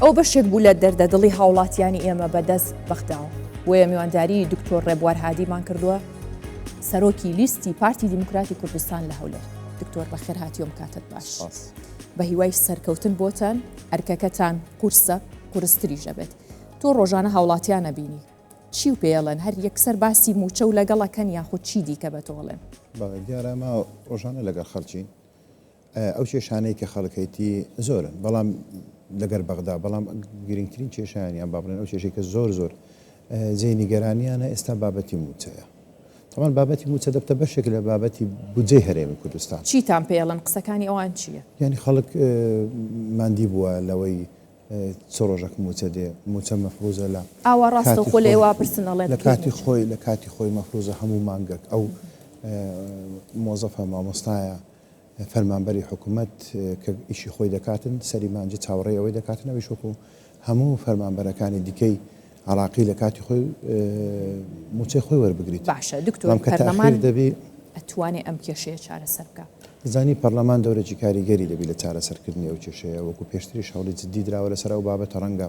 ئەوە بەشێک بوو لە دەردە دڵی هاوڵاتیانی ئێمە بە دەست بەغداوە. بۆیە میوانداری دکتۆر ڕێبوار هادیمان کردووە، سەرۆکی لیستی پارتی دیموکراتی کوردستان لە هەولێر. دکتۆر بەخێر هاتی ئەم کاتەت باش. بە هیوای سەرکەوتن بۆتان، ئەرکەکەتان قورسە، قورستریش ئەبێت. تۆ ڕۆژانە هاوڵاتیان ئەبینی، چی و پێیەڵێن؟ هەر یەکسەر باسی مووچە و لەگەڵ ئەکەن یاخود چی دیکە بە تۆ ئەڵێن؟ بەڵێ دیارە ئەمە ڕۆژانە لەگەڵ خەڵکین. ئەو کێشانەی کە خەڵک هەیتی زۆرن، بەڵام لەگەر بەغدا، بەڵام گرنگترین کێشەیان یان با بڵێن ئەو کێشەی کە زۆر زۆر جێی نیگەرانیانە ئێستا بابەتی مووچەیە. تەبعەن بابەتی مووچە دەبتە بەشێک لە بابەتی بودجەی هەرێمی کوردستان. چیتان پێ ئەڵێن؟ قسەکانی ئەوان چییە؟ یانی خەڵک ماندی بووە لەوەی چ ڕۆژەک مووچە دێ، مووچە مەفروزە لە ئاوا ڕاستەوخۆ لە ئێوە ئەپرسن ئەڵێن لە کاتی خۆی لە کاتی خۆی مەفروزە هەموو مانگەک ئەو مۆزەفە مامۆستایە فەرمانبەری حکومەت کە ئیشی خۆی دەکاتن سەری مانجی چاوەڕێی ئەوەی دەکاتن ئەویش وەکو هەموو فەرمانبەرەکانی دیکەی عراقی لە کاتی خۆی مووچەی خۆی وەربگریت. باشە دکتۆر پەرلەمان ئەتوانێ ئەم کێشەیە چارەسەر بکا؟ دەزانی پەرلەمان دەورێکی کاریگەری دەبی لە چارەسەرکردنی ئەو کێشەیە، وەکو پێشتریش هەوڵی جدی دراوە لەسەر ئەو بابەتە ڕەنگە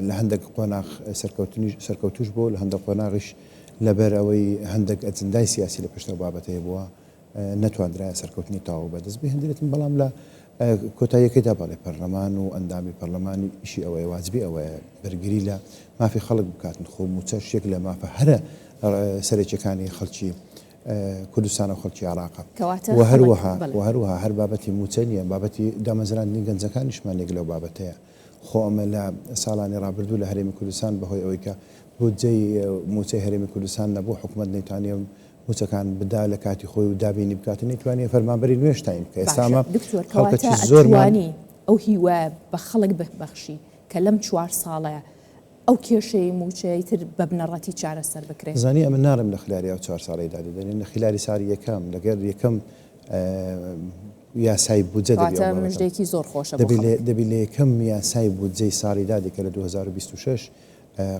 لە هەندێک قۆناغ سەرکەوتنیش سەرکەوتوش بووە و لە هەندێک قۆناغیش لەبەر ئەوەی هەندێک ئەجندای سیاسی لە پشت ئەو بابەتەیە بووە نەتواندرایە سەرکەوتنی تەواو بەدەست بهێندرێتن، بەڵام لە کۆتاییەکەیدا بەڵێ پەرلەمان و ئەندامی پەرلەمان ئیشی ئەوەیە واجبی ئەوەیە بەرگری لە مافی خەڵک بکاتن، خۆ مووچەش یەک لە مافە هەرە سەرەکیەکانی خەڵکی کوردستان و خەڵکی عێراقە کەواتە و خەڵک هەروەها بەڵێ. و هەروەها هەر بابەتی مووچە نییە بابەتی دامەزراندنی گەنجەکانیشمان یەک لەو بابەتەیە خۆ ئەمە لە ساڵانی ڕابردوو لە هەرێمی کوردستان بەهۆی ئەوەی کە بودجەی مووچەی هەرێمی کوردستان نەبوو حکومەت نەیتوانیە مووچەکان بدا لە کاتی خۆی و دابینی بکات و نەیتوانیە فەرمانبەری نوێش تاین بکا ئێستا باشە ئەمە دکتۆر کەواتە خەڵکەکی زۆرمان ئەتوانی ئەو هیوایە بە خەڵک ببەخشی کە لەم چوار ساڵەیە ئەو کێشەی مووچەی تر بە بنەڕەتی چارەسەر بکرێ؟ زانی ئەمن ناڵێم لە خلاری ئەو چوار ساڵەی دادێ دەلێن لە خلاری ساڵی یەکەم لەگەر یەکەم یاسای بودجە دەبی کەواتە ئەو بابەتە مژدەیەکی زۆر خۆشە بۆ دەبی لە خەڵک. دەبی لە یەکەم یاسای بودجەی ساڵی دادێ کە لە 2026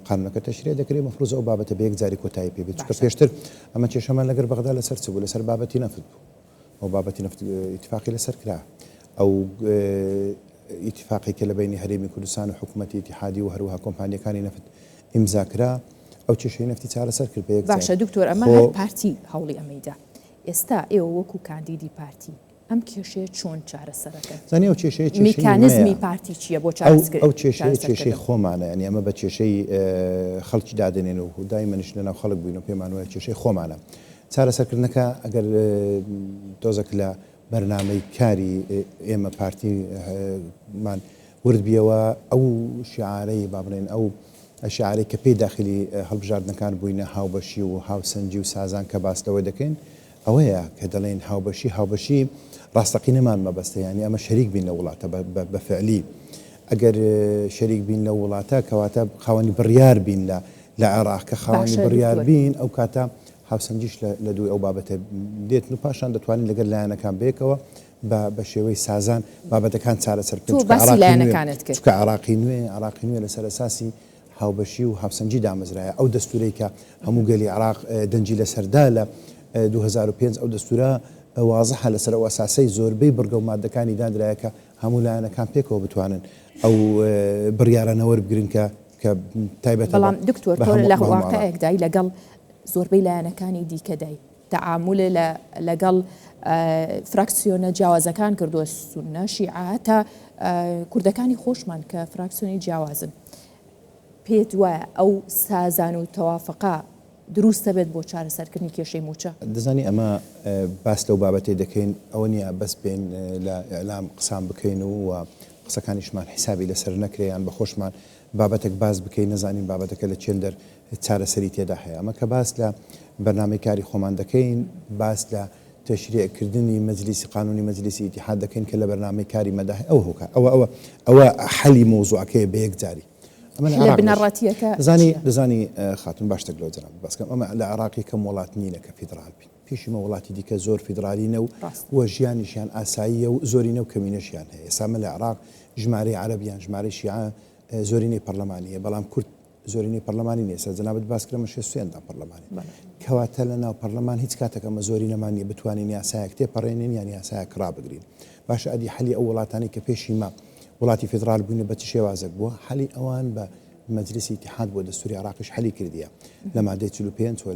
قانونەکە تەشریع دەکرێ مەفروزە ئەو بابەتە بە یەکجاری کۆتایی پێ بێت چونکە باشە. پێشتر ئەمە کێشەمان لەگەر بەغدا لەسەر چ بوو لەسەر بابەتی نەفت بوو ئەو بابەتی نەفت ئیتفاقی لەسەر کرا ئەو ئیتفاقی کە لە بەینی هەرێمی کوردستان و حکوومەتی ئیتیحادی و هەروەها کۆمپانیەکانی نەفت ئیمزا کرا ئەو کێشەی نەفتی چارەسەر کرد بە باشە یەکجاری دکتۆر ئەمە خۆ هەر پارتی هەوڵی ئەمەی دا ئێستا ئێوە وەکو کاندیدی پارتی ئەم کێشەیە چۆن چارەسەرەکەن؟ زانی ئەو کێشەیە کێشەی میکانزمی مەیە پارتی چییە بۆ ئەو ئەو کێشەیە چارەسەرکردن؟ کێشەی خۆمانە یانی ئەمە بە کێشەی خەڵکی دادەنێن و دایمەنیش لەناو خەڵک بووین و پێمان وایە کێشەی خۆمانە چارەسەرکردنەکە ئەگەر تۆزەک لە بەرنامەی کاری ئێمە پارتی مان ورد بیەوە ئەو شیعارەی با بڵێن ئەو شیعارەی کە پێی داخلی هەڵبژاردنەکان بووینە هاوبەشی و هاوسەنگی و سازان کە باس لەوە دەکەین ئەوەیە کە دەڵێین هاوبەشی، هاوبەشی ڕاستەقینەمان مەبەستە، یانی ئەمە شەریک بین لەو وڵاتە بە فعلی. ئەگەر شەریک بین لەو وڵاتە کەواتە خاوەنی بڕیار بین لە لە عێراق، کە خاوەنی باشە بڕیار دکتۆر. بین ئەو کاتە هاوسەنگیش لە لە دووی ئەو بابەتە دێتن و پاشان دەتوانین لەگەر لایەنەکان بەیەکەوە بە بە شێوەی سازان بابەتەکان چارەسەر بکەین تۆ چونکە باسی عێراقی نوێ لایەنەکانت کرد. چونکە عێراقی نوێ عێراقی نوێ لەسەر ئەساسی هاوبەشی و هاوسەنگی دامەزرایە. ئەو دەستوورەی کە هەموو گەلی عێراق دەنگی لەسەر دا لە 2005 ئەو دەستوورە وازحە لەسەر ئەو ئەساسەی زۆربەی بڕگە و ماددەکانی داندرایە کە هەموو لایەنەکان پێکەوە بتوانن ئەو بڕیارانە وەربگرن کە کە تایبەتە بە بەڵام دکتۆر بە تۆ هەموو لە بە هەموو عێراق. واقعێکدای لەگەڵ زۆربەی لایەنەکانی دیکەدای تەعامولێ لە لەگەڵ فراکسیۆنە جیاوازەکان کردووە سوننە، شیعە هەتا کوردەکانی خۆشمان کە فراکسیۆنی جیاوازن. پێت وایە ئەو سازان و تەوافقە دروست دەبێت بۆ چارەسەرکردنی کێشەی مووچە؟ دەزانی ئەمە باس لەو بابەتەی دەکەین ئەوە نییە بەس بێین لە ئیعلام قسان بکەین و قسەکانیشمان حیسابی لەسەر نەکرێ یان بە خۆشمان بابەتێک باس بکەین نەزانین بابەتەکە لە چێندەر چارەسەری تێدا هەیە. ئەمە کە باس لە بەرنامەی کاری خۆمان دەکەین، باس لە تەشریع کردنی مەجلیسی قانونی مەجلیسی ئیتیحاد دەکەین کە لە بەرنامەی کاری مەدا هەیە. ئەوە هۆکار ئەوە ئەوە ئەوە حەلی مەوزوعەکەیە بە یەکجاری. ئەمە لە حلە عێراق بنەڕەتییەکە دەزانی چییە؟ دەزانی خاتوون باش شتێک لەوە جەنابت باس کەم ئەمە لە عێراق یەکەم وڵات نینە کە فیدڕال بین. پێشی مە وڵاتی دیکە زۆر فیدڕالینە و ڕاستە. و ژیانیشیان ئاساییە و زۆرینە و کەمینەشیان هەیە. ئێستا ئەمە لە عێراق ژمارەی عەرەب یان ژمارەی شیعە زۆرینەی پەڕلەمانییە بەڵام کورد زۆرینەی پەڕلەمانی نییە. ئێستا جەنابت باس کرد ئەمە 63 ئەندام پەڕلەمانین. بەڵێ. کەواتە لە ناو پەڕلەمان هیچ کاتێک ئەمە زۆرینەمان نییە بتوانین یاسایەک تێپەڕێنین یان یاسایەک ڕابگرین. باشە ئەدی حەلی ئەو وڵاتانەی کە پێشی مە وڵاتی فیدڕال بووینە بە چ شێوازێک بووە حەلی ئەوان بە مەجلیسی ئیتیحاد بووە دەستوری عێراقیش حەلی کردیە لە مادەی 45 و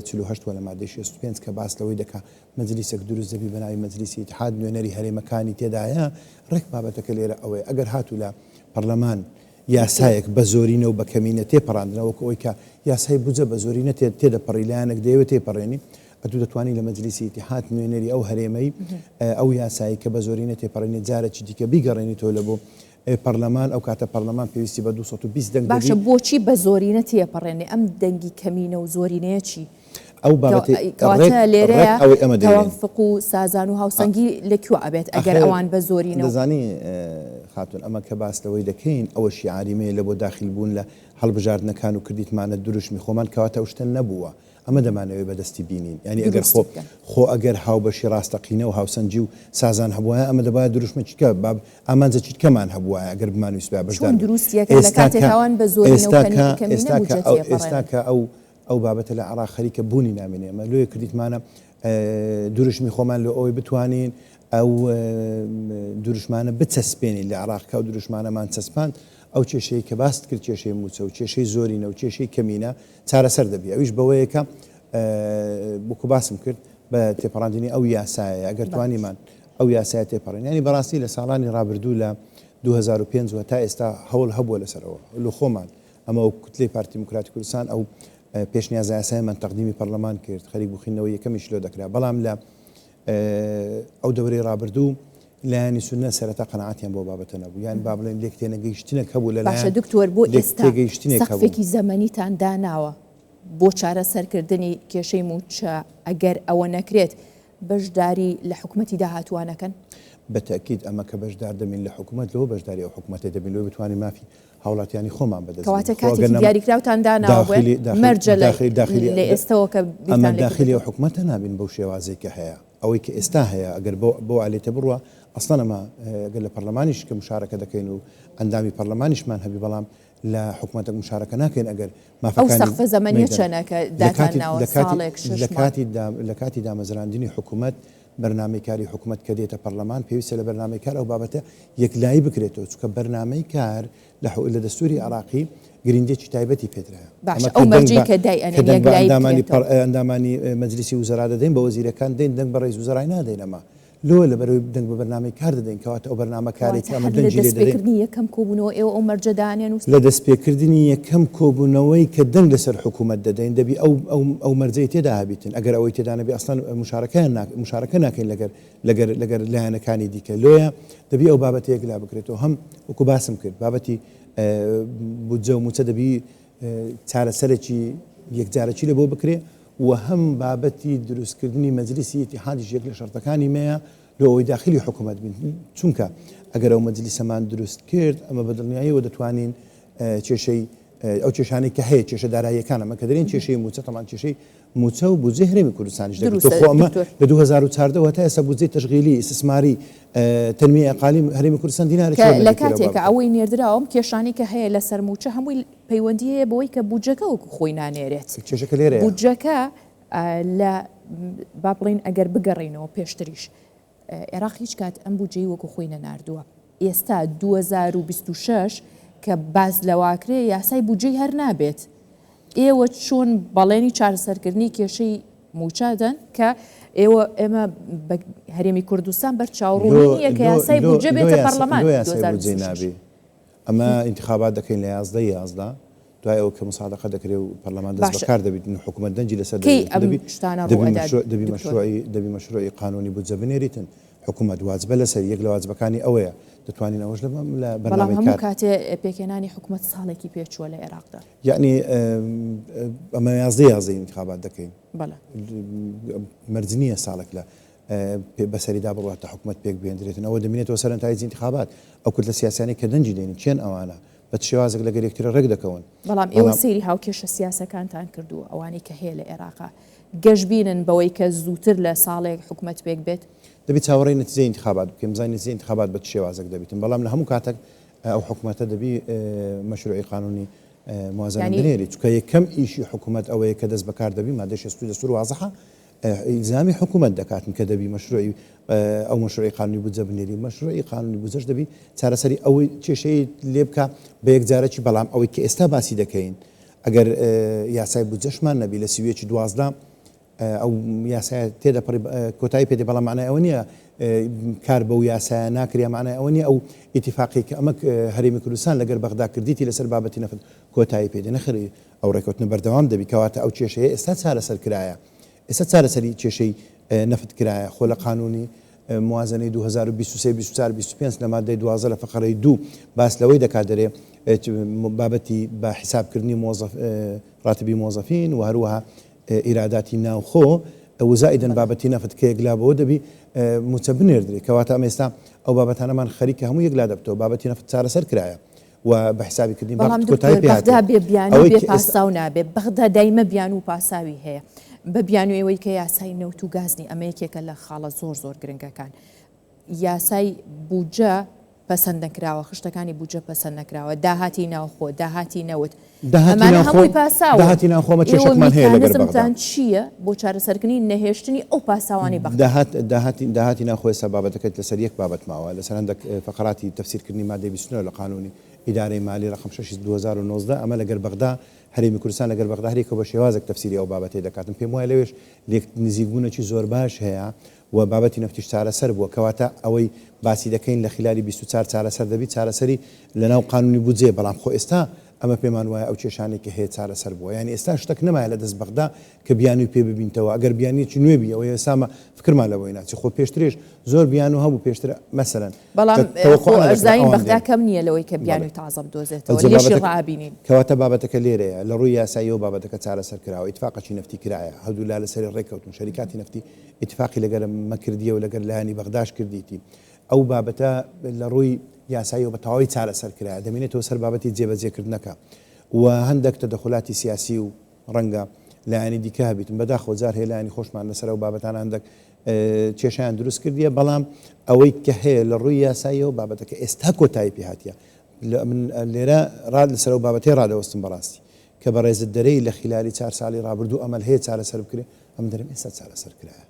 48 و لە مادەی 65 کە باس لەوەی دەکا مەجلیسێک دروست دەبی بە ناوی مەجلیسی ئیتیحاد نوێنەری هەرێمەکانی تێدایە ڕێک بابەتەکە لێرە ئەوەیە ئەگەر هاتوو لە پەرلەمان یاسایەک بە زۆرینە و بە کەمینە تێپەڕاندنە وەکو ئەوەی کە یاسای بودجە بە زۆرینە تێدەپەڕی لایەنێک دەیەوێت تێیپەڕێنی ئەتوو دەتوانی لە مەجلیسی ئیتیحاد نوێنەری ئەو هەرێمەی ئەو یاسایەی کە بە زۆرینە تێپەڕێنی جارێکی دیکە بیگەڕێنیتەوە لە بۆ پەرلەمان ئەو کاتە پەرلەمان پێویستی بە 220 دەنگ باشە دەبی. بۆچی بە زۆرینە تێپەڕێنێ ئەم دەنگی کەمینە و زۆرینەیە چی؟ ئەو بابەتەی ڕێک کەواتە ڕێک لێرەیە ئەوەی ئەمە دەیڵێین. تەوافق و سازان و هاوسەنگی لە کوێ ئەبێت ئەگەر ئەخر ئەوان بە زۆرینە و. دەزانی خاتوون ئەمە کە باس لەوەی دەکەین ئەوە شیعاری مەیە لە بۆ داخیل بوون لە هەڵبژاردنەکان و کردیتمانە دروشمی خۆمان کەواتە ئەو شتە نەبووە ئەمە دەمانەوێ بەدەستی بینین. یانی ئەگەر دروستی خۆ بکەن. خۆ ئەگەر هاوبەشی ڕاستەقینە و هاوسەنگی و سازان هەبوایە ئەمە دەبایە دروشمێکی کە با ئامانجێکی کەمان هەبوایە ئەگەر بمانویستبایە چۆن بەشدار بین. دروستی ئەکەن لە ئێستا کاتێک کە ئەوان بە زۆرینە و ئێستا کەمی کە کەمینە ئێستا کە بودجە ئەو ئێستا تێپەڕێنن. کە ئەو ئەو بابەتە لە عێراق خەریکە بوونی نامێنێ ئێمە لۆیە کردیتمانە دروشمی خۆمان لۆ ئەوەی بتوانین ئەو دروشمانە بچەسپێنین لە عێراق کە ئەو دروشمانەمان چەسپاند ئەو کێشەی کە باست کرد کێشەی مووچە و کێشەی زۆرینە و کێشەی کەمینە چارەسەر دەبی ئەویش بەوەیە کە وەکو باسم کرد بە تێپەڕاندنی ئەو یاسایە ئەگەر توانیمان ئەو یاسایە تێپەڕێن یانی بەڕاستی لە ساڵانی ڕابردوو لە 2005 وە تا ئێستا هەوڵ هەبووە لەسەرەوە لە خۆمان ئەمە وەک کوتلەی پارتی دیموکراتی کوردستان ئەو پێشنیازە یاسایەمان تەقدیمی پەرلەمان کرد خەریک بوو خوێندنەوەی یەکەمیش لۆ دەکرا بەڵام لە ئەو دەورەی ڕابردوو لایەنی سوننە سەرەتا قەناعەتیان بەو بابەتە نەبوو یان با بڵێین لێک تێنەگەیشتنێک هەبوو لە باشە لایەن دکتۆر بۆ لێک ئێستا تێگەیشتنێک هەبوو. سەقفێکی زەمەنیتان داناوە بۆ چارەسەرکردنی کێشەی مووچە ئەگەر ئەوە نەکرێت بەشداری لە حکومەتی داهاتووا نەکەن؟ بە تەئکید ئەمە کە بەشدار دەبین لە حکومەت لەوە بەشداری ئەو حکومەتە دەبین لەوەی بتوانین مافی هاوڵاتیانی خۆمان بەدەست کەواتە بێنین خۆ کاتێکی ئەگەر نەم دیاریکراوتان داناوە بۆیە داخلی داخلی مەرجە لە داخلی داخلی لە ئێستەوە کە ئەمە بیرتان لێ داخلی ئەو کردۆتەوە؟ حکومەتە نابین بەو شێوازەی کە هەیە. ئەوەی کە ئێستا هەیە ئەگەر بەو بەو ئالیەتە بڕوا ئەسڵەن ئەمە گەر لە پەرلەمانیش کە مشارەکە دەکەین و ئەندامی پەرلەمانیشمان هەبی بەڵام لە حکومەتەک مشارەکە ناکەین ئەگەر ئەو مافەکانی سەقفە زەمەنیە مەیدان چەنە کە لە داتان کاتی ناوە لە کاتی ساڵێک شەش لە مانگ؟ کاتی دا لە کاتی دامەزراندنی حکومەت بەرنامەی کاری حکومەت کە دێتە پەرلەمان پێویستە لە بەرنامەی کار ئەو بابەتە یەکلایی بکرێتەوە چونکە بەرنامەی کار لە لە دەستوری عێراقی گرنگیەکی تایبەتی پێدرایە. باشە ئەمە ئەو کە دەنگ مەرجەی بە کە کە دایئەنێن دەنگ بە یەکلایی ئەندامانی بکرێتەوە. پەڕ ئەندامانی مەجلیسی وزەرا دەدەین بە وەزیرەکان دەین دەنگ بە ڕەئیس وزەرای نادەین ئەمە لۆ لەبەرئەوەی دەنگ بە بەرنامەی کار دەدەین کەواتە ئەو بەرنامە کارەی کەواتە کە ئەمە هەر لە دەنگی لێ دەدەین. دەستپێکردنی یەکەم کۆبوونەوە ئێوە ئەو مەرجە دانێن و. لە دەستپێکردنی یەکەم کۆبوونەوەی کە دەنگ لەسەر حکوومەت دەدەین دەبی ئەو ئەو ئەو مەرجەی تێدا هەبیتن ئەگەر ئەوەی تێدا نەبی ئەسڵەن مشارەکەیان ناک مشارەکە ناکەین لەگەر لەگەر لەگەر لایەنەکانی دیکە لۆیە دەبی ئەو بابەتە یەکلا بکرێتەوە هەم وەکو باسم کرد بابەتی بودجە و موچە دەبی چارەسەرێکی یەکجارەکی لە بۆ بکرێ و هەم بابەتی دروستکردنی مەجلیسی ئیتیحادیش یەک لە شەرتەکانی مەیە لۆ ئەوەی داخلی حکوومەت بین چونکە ئەگەر ئەو مەجلیسەمان دروست کرد ئەمە بە دڵنیاییەوە دەتوانین کێشەی ئەو کێشانەی کە هەیە کێشە داراییەکان ئەمە کە دەرێن کێشەی مووچە تەمان کێشەی مووچە و بودجەی هەرێمی کوردستانیش دەگرێت دروستە خۆ ئەمە دکتۆر. لە 2014 ەوە تا ئێستا بودجەی تەشغیلی ئیستسماری تەنمیە ئەقالیم هەرێمی کوردستان دینارێکی کە لە وەرنەگرتووە لەو کاتێکا بابەتە. ئەوەی نێردراوە ئەم کێشانەی کە هەیە لەسەر مووچە هەمووی پەیوەندی هەیە بەوەی کە بودجەکە وەکو خۆی نانێرێت. کێشەکە لێرەیە. بودجەکە لە با بڵێین ئەگەر بگەڕێینەوە پێشتریش عێراق هیچ کات ئەم بودجەی وەکو خۆی نەناردووە. ئێستا 2026 کە باس لەواکرێ یاسای بودجەی هەر نابێت. ئێوە چۆن بەڵێنی چارەسەرکردنی کێشەی مووچە دەن کە ئێوە ئێمە بە هەرێمی کوردستان بەر چاوڕوونی لۆ نییە کە لۆ یاسای لۆ بودجە لۆ بێتە یاسا پەرلەمان لۆ یاسای بودجەی 2026. نابی ئەمە ئینتخابات دەکەین لە 11 11 دوای ئەوە کە مسادەقە دەکرێ و پەرلەمان دەست باشە بەکار دەبیت و حکوومەت دەنگی لەسەر کەی دەبێت ئەم دەبی شتانە دەبی ڕووئەدات مەشروع دەبی دکتۆر؟ مەشروعی دەبی مەشروعی قانونی بودجە بنێریتن حکوومەت واجبە لەسەری یەک لە واجبەکانی ئەوەیە دەتوانین ئەوەش لە لە بەڵام بەرنامەی هەموو کار کاتێ پێکهێنانی حکوومەت ساڵێکی پێچووە لە عێراقدا. یەعنی ئەمە یازدە یازدەی ئینتخابات دەکەین بەڵێ. مەرج نییە ساڵێک لە بەسەریدا بڕوات تا حکومەت پێک بهێندرێتن ئەوە دەمینێتەوە سەر نەتایجی ئینتخابات ئەو کوتلە سیاسیانەی کە دەنگی دێنن کێن ئەوانە بە چ شێوازێک لەگەر یەکتری ڕێک دەکەون بەڵام ئێوە بەڵام سەیری هاوکێشە سیاسەکانتان کردووە ئەوانەی کە هەیە لە عێراقا گەشبینن بەوەی کە زووتر لە ساڵێک حکومەت پێک بێت؟ دەبێت چاوەڕێی نەتیجەی ئینتخابات بکەین بزانین نەتیجەی ئینتخابات بە چ شێوازێک دەبیتن بەڵام لە هەموو کاتێک ئەو حکومەتە دەبی مەشروعی قانونی موازنە یانی بنێری چونکە یەکەم ئیشی حکومەت ئەوەیە کە دەست بەکار دەبی مادەی 62 دەستور وازحە. ئیلزامی حکوومەت دەکاتن کە دەبی مەشروعی ئەو مەشروعی قانونی بودجە بنێری، مەشروعی قانونی بودجەش دەبی چارەسەری ئەو کێشەیەی لێ بکا بە یەکجارەکی، بەڵام ئەوەی کە ئێستا باسی دەکەین ئەگەر یاسای بودجەشمان نەبی لە 31 ی 12 ئەو یاسایە تێدەپەڕی کۆتایی پێ دێ، بەڵام مەعنای ئەوە نییە کار بەو یاسایە ناکرێ، مەعنای ئەوە نییە ئەو ئیتیفاقەی کە ئەمە هەرێمی کوردستان لەگەر بەغدا کردیتی لەسەر بابەتی نەفت کۆتایی پێ دێ، نەخێر ئەو ڕێکەوتنە بەردەوام دەبی، کەواتە ئەو کێشەیە ئێستا چارەسەر کرایە، ئێستا چارەسەری کێشەی نەفت کرایە، خۆ لە قانوونی موازنەی 2023، 24، 25 لە ماددەی 12 لە فەقەرەی دوو باس لەوەی دەکات دەرێ بابەتی بە حیسابکردنی مۆزەف ڕاتبی مۆزەفین و هەروەها ئیراداتی ناوخۆ وزائیدەن بابەتی نەفت کە یەکلا بۆوە دەبی موچە بنێردرێ کەواتە ئەمە ئێستا ئەو بابەتانەمان خەریکە هەموو یەکلا دەبتەوە بابەتی نەفت چارەسەر کرایە و بە حسابی کردنی بەڵام باخت کۆتایی دکتۆر پێ بەغدا هاتیە بێ بیانوو ئەوەی بێ کە ئێستا پاساو نابێ بەغدا دایمە بیانوو و پاساوی هەیە بە بیانووی ئەوەی کە یاسای نەوت و گاز نی ئەمە یەکێکە لە خاڵە زۆر زۆر گرنگەکان یاسای بودجە پەسەند نەکراوە، خشتەکانی بودجە پەسەند نەکراوە، داهاتی ناوخۆ، داهاتی نەوت، داهاتی ئەمانە ناوخۆ هەمووی پاساون. داهاتی ناوخۆ ئەمە ئێوە کێشەکمان هەیە لەگەر بەغدا. میکانزمتان چییە بۆ چارەسەرکردنی نەهێشتنی ئەو پاساوانەی بەغدا؟ داهات داهاتی داهاتی ناوخۆ ئێستا بابەتەکەت لەسەر یەک بابەت ماوە، لەسەر هەندێک فەقەراتی تەفسیرکردنی مادەی 29 لە قانوونی ئیدارەی مالی ڕەقەم شەش 2019 ئەمە لەگەر بەغدا هەرێمی کوردستان لەگەر بەغدا هەریەکەو بە شێوازێک تەفسیری ئەو بابەتەی دەکاتن پێم وایە لەوێش لێک نزیکبوونێکی زۆر باش هەیە و بابەتی نەفتیش چارەسەر بووە کەواتە ئەوەی باسی دەکەین لە خیلالی 24 چارەسەر دەبی چارەسەری لەناو قانونی بودجەیە بەڵام خۆ ئێستا ئەمە پێمان وایە ئەو کێشانەی کە هەیە چارەسەر بووە یانی ئێستا شتەک نەمایە لە دەست بەغدا کە بیانووی پێ ببینتەوە ئەگەر بیانیەکی نوێ بی ئەوەی ئێستا ئەمە فکرمان لەوەی ناچی خۆ پێشترێش زۆر بیانوو هەبوو پێشتر مەسەلەن بەڵام تەوەقوع خۆ نەدەکرا ئەشزانین ئەوان بەغدا دێن کەم نییە لەوەی کە بەڵێ بیانووی تازە بدۆزێتەوە ئەوجا لێشی بابەتەکە ڕائەبینین. کەواتە بابەتەکە لێرەیە لە ڕووی یاساییەوە بابەتەکە چارەسەر کراوە ئیتفاقەکی نەفتی کرایە هەردوولا لەسەری ڕێککەوتوون شەریکاتی نەفتی ئیتفاقی لەگەر مە کردیە و لەگەر لایەنی بەغداش کردیتی ئەو بابەتە لە ڕووی یاساییەوە بە تەواوی چارەسەر کرایە دەمێنێتەوە سەر بابەتی جێبەجێکردنەکە و هەندێک تەدەخولاتی سیاسی و ڕەنگە لایەنی دیکە هەبیتن بەداخەوە جار هەیە لایەنی خۆشمان لەسەر ئەو بابەتانە هەندێک کێشەیان دروست کردیە بەڵام ئەوەی کە هەیە لە ڕووی یاساییەوە بابەتەکە ئێستا کۆتایی پێ هاتیە من لێرە ڕاد لەسەر ئەو بابەتەی ڕادەوەستم بەڕاستی کە بەڕێزت دەرێی لە خیلالی چار ساڵی ڕابردوو ئەمەل هەیە چارەسەر بکرێ ئەم دەرێم ئێستا چارەسەر کرایە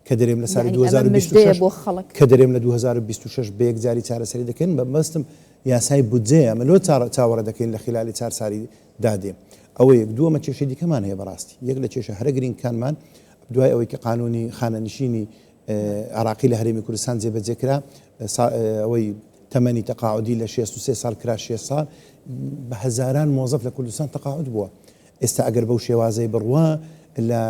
کە دەرێم لە سالی یعنی ئەمە مژدەیە 2026 بۆ خەڵک. کە دەرێم لە 2026 بە یەکجاری چارەسەری دەکەین بە مەبەستم یاسای بودجەیە ئەمە لۆ چاوەڕێ دەکەین لە خیلالی چار سالی دا دێ ئەوە یەک دووەمە کێشەی دیکەمان هەیە بەڕاستی یەک لە کێشە هەرە گرینگکانمان دوای ئەوەی کە قانونی خانەنشینی عراقی لە هەرێمی کوردستان جێبەجێ کرا ئەوەی تەمەنی تەقاعودی لە 63 ساڵ کرا 6 ساڵ بە هەزاران مۆزەف لە کوردستان تەقاعود بووە ئێستا ئەگەر بەو شێوازەی بڕوا لە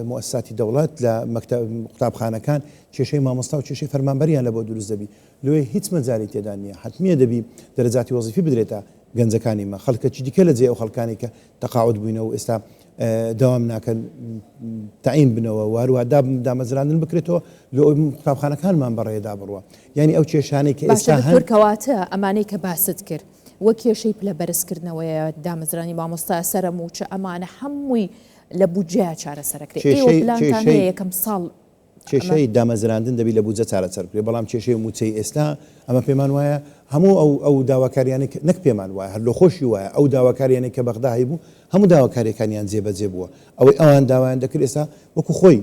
موئەسساتی دەوڵەت لە مەکتەب قوتابخانەکان کێشەی مامۆستا و کێشەی فەرمانبەریان لە بۆ دروست دەبی لۆیە هیچ مەجالی تێدا نییە حەتمیە دەبی دەرەجاتی وەزیفی بدرێتە گەنجەکانی مە خەڵکەکی دیکە لە جێی ئەو خەڵکانەی کە تەقاعود بووینە و ئێستا دەوام ناکەن تەعین بنەوە و هەروەها دامەزراندن بکرێتەوە لۆ ئەوەی قوتابخانەکانمان بەڕێدا بڕوا یانی ئەو کێشانەی کە باشە ئێستا هەن دکتۆر کەواتە ئەمانەی کە باست کرد وەک کێشەی پلە بەرزکردنەوەیە، دامەزرانی مامۆستا، سەرە مووچە، ئەمانە هەمووی لە بودجەیا چارەسەرەکرێ. ئێوە کێشەی پلانتان کێشەی هەیە یەکەم ساڵ ئەمە کێشەی دامەزراندن دەبی لە بودجە چارەسەر بکرێ، بەڵام کێشەی مووچەی ئێستا ئەمە پێمان وایە هەموو ئەو ئەو داواکاریانەی کە نەک پێمان وایە هەر لۆخۆشی وایە ئەو داواکاریانەی کە بەغدا هەیبوو هەموو داواکاریەکانیان جێبەجێ بووە ئەوەی ئەوان داوایان دەکرد ئێستا وەکو خۆی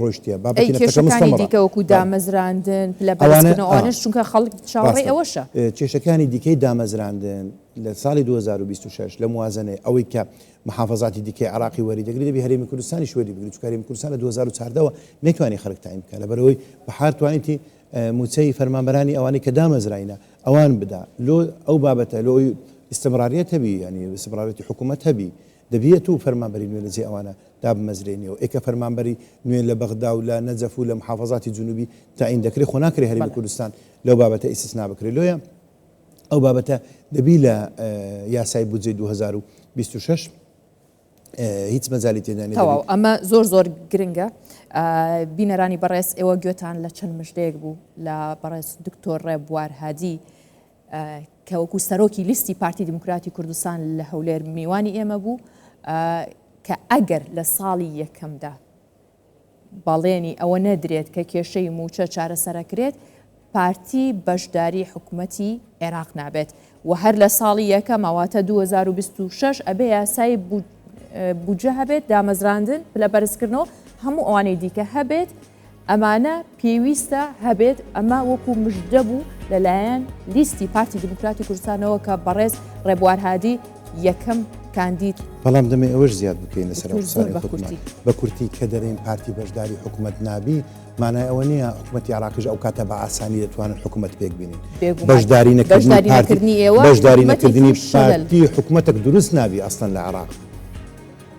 ڕۆیشتیە ئەی بابەتی نەفتەکە کێشەکانی مستەمڕە دیکە وەکو بەڵێ دامەزراندن، پلە ئەوانە بەرزکردنەوە ئا ئەوانەش چونکە خەڵک چاوەڕێی ڕاستە ئەوەشە. کێشەکانی دیکەی دامەزراندن لە ساڵی 2026 لە موازنەی ئەوەی کە محافەزاتی دیکەی عێراقی وەری دەگری دەبی هەرێمی کوردستانیش وەری بگری چونکە هەرێمی کوردستان لە 2014 وە نەیتوانی خەڵک تەعین بکا لەبەرئەوەی بەحار توانیتی موچەی فەرمانبەرانی ئەوانەی کە دامەزراینە ئەوان بدا لۆ ئەو بابەتە لۆ ئەوی ئیستمراریەت هەبی یانی ئیستمراریەتی حکوومەت هەبی دەبی ئەتوو فەرمانبەری نوێ لە جێ ئەوانە دابمەزرێنی و ئێکە فەرمانبەری نوێ لە بەغدا و لە نەجەف و لە محافەزاتی جنوبی تەعین دەکرێ خۆ ناکرێ هەرێمی بەڵێ. کوردستان لەو بابەتە ئیستسنا بکرێ لۆیە ئەو بابەتە دەبی لە یاسای بودجەی 2026 هیچ مەجالی تێدا نیە دەبی. تەواو ئەمە زۆر زۆر گرنگە بینەرانی بەڕێز ئێوە گوێتان لە چەند مژدەیەک بوو لە بەڕێز دکتۆر ڕێبوار هادی کە وەکو سەرۆکی لیستی پارتی دیموکراتی کوردستان لە هەولێر میوانی ئێمە بوو کە ئەگەر لە ساڵی یەکەمدا بەڵێنی ئەوە نەدرێت کە کێشەی مووچە چارەسەرەکرێت، پارتی بەشداری حکومەتی عێراق نابێت و هەر لە ساڵی یەکەمە واتە 2026 ئەبێ یاسای بودجە هەبێت، دامەزراندن، پلە بەرزکردنەوە، هەموو ئەوانەی دیکە هەبێت، ئەمانە پێویستە هەبێت، ئەمە وەکو مژدە بوو لەلایەن لیستی پارتی دیموکراتی کوردستانەوە کە بەڕێز ڕێبوار هادی یەکەم کاندید. بەڵام دەمێ ئەوەش زیاد بکەین لەسەر ئەو قسانەی خۆتمان بە کورتی کە دەرێین پارتی بەشداری حکومەت نابی مانای ئەوە نییە حکومەتی عێراقیش ئەو کاتە بە ئاسانی دەتوانن حکومەت پێک بینین. بەشداری نەکردنی ئێوە بەشداری نەکردنی پارتی حکومەتێک دروست نابی ئەسڵەن لە عێراق.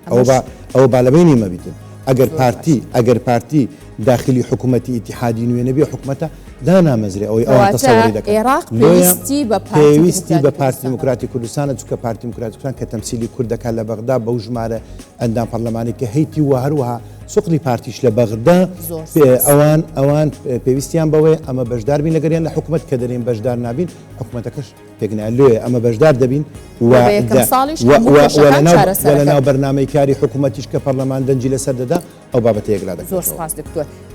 ئەوە با ئەوە با لەبەینی مەبیتن ئەگەر پارتی ئەگەر پارتی داخلی حکوومەتی ئیتیحادی نوێ نەبێ حکوومەتە دانامەزرێ ئەوەی ئەوان تەسەوری دەکەن عێراق پێویستی بە پێویستی بە پارتی دیموکراتی کوردستانە چونکە پارتی دیموکراتی کوردستان کە تەمسیلی کورد دەکات لە بەغدا بەو ژمارە ئەندام پەرلەمانی کە هەیتی و هەروەها سوقلی پارتیش لە بەغدا ئەوان ئەوان پێویستیان بەوەیە ئەمە بەشدار بین لەگەریان لە حکوومەت کە دەرێن بەشدار نابین حکوومەتەکەش پێکنایە لۆیە ئەمە بەشدار دەبین و بە یەکەم ساڵیش هەموو کێشەکان چارەسەر لە ناو بەرنامەی کاری حکوومەتیش کە پەرلەمان دەنگی لەسەر دەدا ئەو بابەتە یەکلا دەکرێتەوە. زۆر سوپاس دکتۆر.